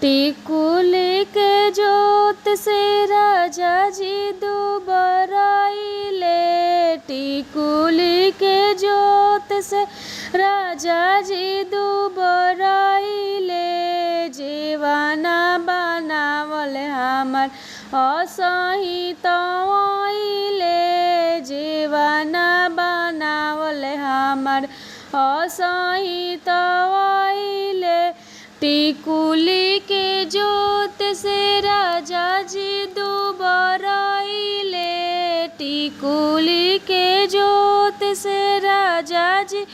टिकुली के जोत से राजा जी दुबरइले, टिकुली के जोत से राजा जी दुबरइले। जेवाना बनावल हमर असही तइले, जेवाना बनावल हमर असही तइले। टिकुली के जोत से राजा जी दुबरइले, टिकुली के जोत से राजा जी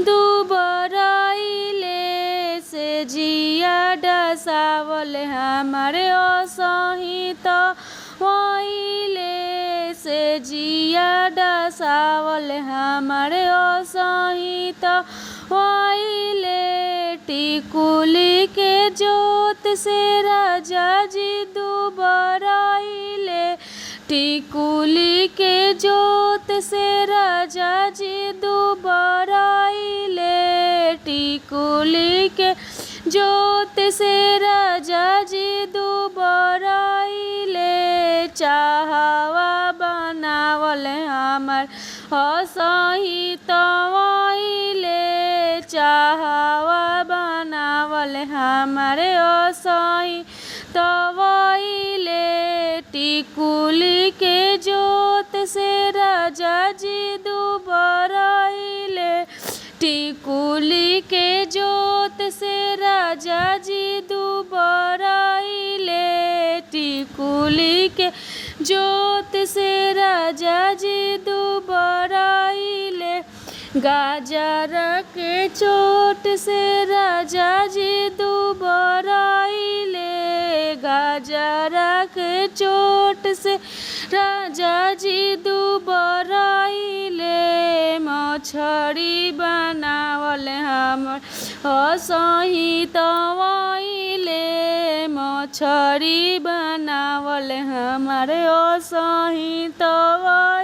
दुबरइले। से जिया डसावल हमर असही तइले, से जिया डसावल हमर असही तइले। टिकुली के जोत से राजा जी दुबरइले, टिकुली के जोत से राजा जी दुबरइले। टिकुली के जोत से राजा जी दुबरइले। चाहवा बनावल हमर असही तइले, चाहवा बनावल हमर असही तइले। टिकुली के जोत से राजा जी दुबरइले, टिकुली के जोत से राजा जी दुबरइले। टिकुली के जोत से राजा जी दुबरइले। गाजर के चोट से राजा जी दुबरइले, गाजर के चोट से राजा जी दुबरइले। मछरी बनावल हमर असही तइले, मछरी बनावल हमर असही तइले।